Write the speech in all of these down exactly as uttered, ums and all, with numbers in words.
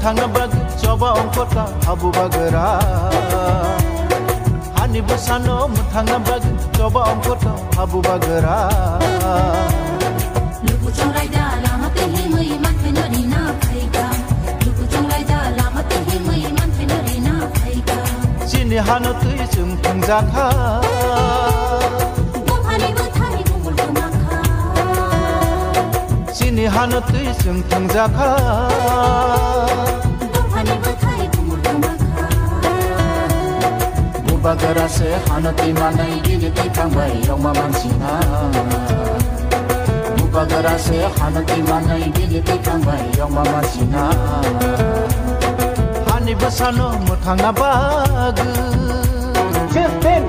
Thangna bagwi choba ongkhorta habu bagra. Hani bwsano mwthangna bagwi choba ongkhorta habu bagra. Luku chongraida lama tei himwi manthai no rina phaikha. Luku chongraida lama tei himwi manthai no rina phaikha. Chini hano twi chwng thwngjakha. Buphani bwthai bumul kwmakha. Chini hano twi chwng thwngjakha. Buphani bwthai bumul kwmakha. Bubagra se hano twi manai bini twi thangbai yongma mansina. Bubagra se hano twi manai bini twi thangbai yongma mansina. Hani bwsano mwthangna bagwi. जिस दिन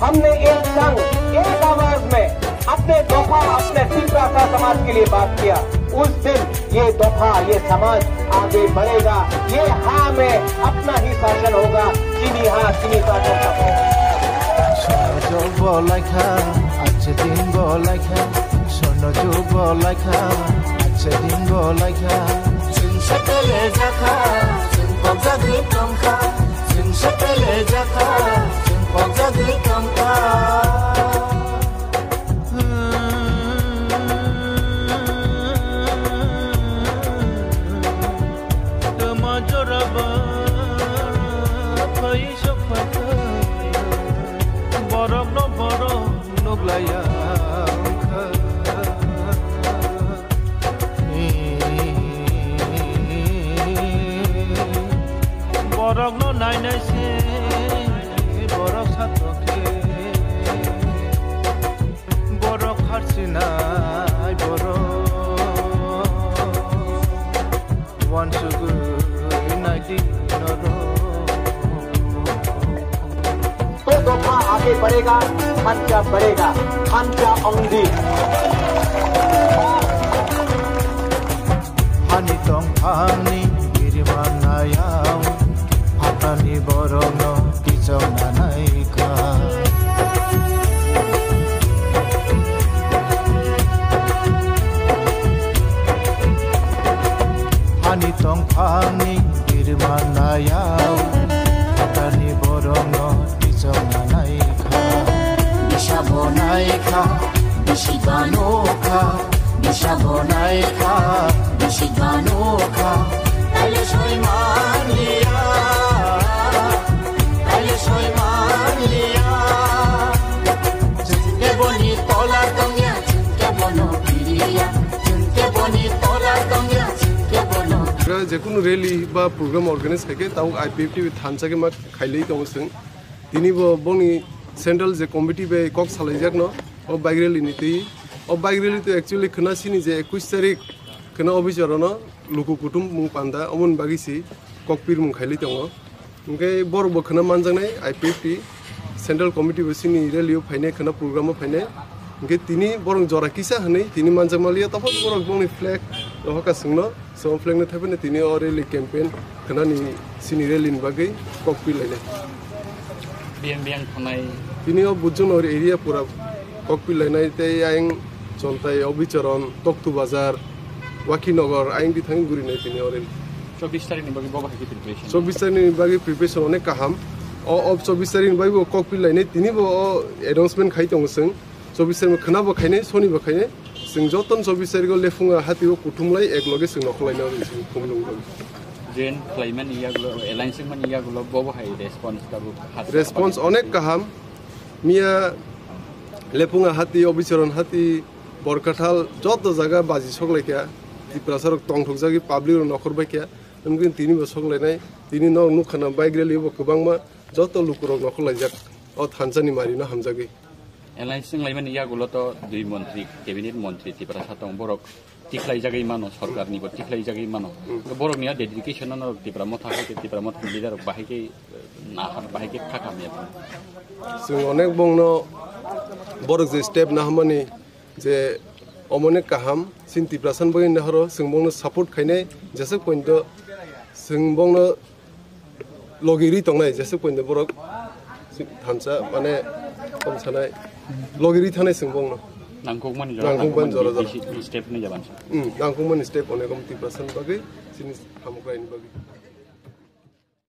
हमने एक संग, एक आवाज में अपने दोफा, अपने तिपरासा समाज के लिए बात किया, उस दिन ये दोफा, ये समाज आगे बढ़ेगा। ये हाँ में अपना ही शासन होगा, चीनी हाँ, चीनी शासन का होगा। Sono jog bo laikha, ache din bo laikha. Sono jog bo laikha, ache din bo laikha. Chwng sepele jakha, chwng pokjagwi tongkha. Chwng sepele jakha, chwng pokjagwi tongkha. Tama joraba phai sok phai thai, borok no borok nuk laya wngkha. Borok no nai nai se borok satokhe. Borok harsinai borok, uansugwi naidi norok. तो दोफा आगे बढ़ेगा, मंचा बढ़ेगा, मंचा Aundhi. Hani tongphangni biriman nayao, phatani borokno kichongna naikha. Hani tongphangni biriman nayao, phatani borokno kichongna naikha. Bisa bo naikha, bisi ba nukha. Bisa bo naikha, bisi ba nukha, taile soi manliya, taile soi manliya. Chwng khe boni tola tongya, chwng khe bono kiriya, chwng khe boni tola tongya, chwng khe bono. Jekunu rally ba program organize khaikhe, tabuk I P F T thansa khe ma khailai tongo chwng. Tini bo boni central je committee bai kok salaijakno, o bike rally ni twi. O bike rally to actually khwna sini je ekush tarik khwna officer ono luku kutum mung panda, omoni bagwi si kok pirmung khailai tongo. Hwnkhe borok bo khwna manjaknai I P F T central committee bo sini rally o phainai, khwna program o phainai. Hwnkhe tini borok jora kisa hwnwi tini manjakmaliya, topho borok bongni flag rohorkha chwngno. Chwng flag no thaiphano tini o rally campaign khwnani sini rally ni bagwi kok pilainai. Biyang biyang thanai. Tini o Bujunor area pura kok pilainai tei ayang Chontai, Obicharan, Toktu Bazar, Wakhinagar ayang bithang gurinai tini o rally. Chobbish tarikh ni bagwi bo bahai khe preparation. Chobbish tarikh ni bagwi preparation onek kaham. O, o chobbish tarikh ni bagwi bo kok pilainai tini bo o announcement khai tongo chwng. Chobbish tarikh khwna bo khainai, soni bo khainai. Chwng jotono chobbish tarikh o lephunga hati o kuthumlai ek loge chwng nokhorlaina hwnwi chwng phunukgo. Join khlaimani yagulo, alliance wngmani yagulo bobo hai response tabuk hati response onek kaham. Miya lephunga hati, Obicharan hati, Borkathal joto jaga baji soklaikha. Tiprasa rok tongthokjagwi public rok nokhor baikha. Wngkhe tini bo soklainai. Tini nok nukha na bike rally bo kwbangma joto lukurok nokhorlaijak o thansani marino hamjagwi. Alliance wnglaimani yagulo to dui montri, cabinet montri Tiprasa tong, borok tikhlaijagwi mano, sorkarni bo tikhlaijagwi mano. Hmm. Borokni a dedication no Tipra Motha hai khe, Tipra Motha leader rok bahai khe, eh, nahar bahai khe khakha mya. Chwng onek bongno borok je step nahamani je omonek kaham, sin Tiprasa bagwi nahoro, chwng bongno support khainai, jeswk pointo chwng bongno logi ri tongnai jeswk pointo borok thansa mane kom sanai logi ri thanai chwng bongno. Nangkukmani jora nangkukmani jora jora. Bisi step ni jaban sa. Hmm, nangkukmani step onek om Tiprasa bagwi chini hamkraini bagwi.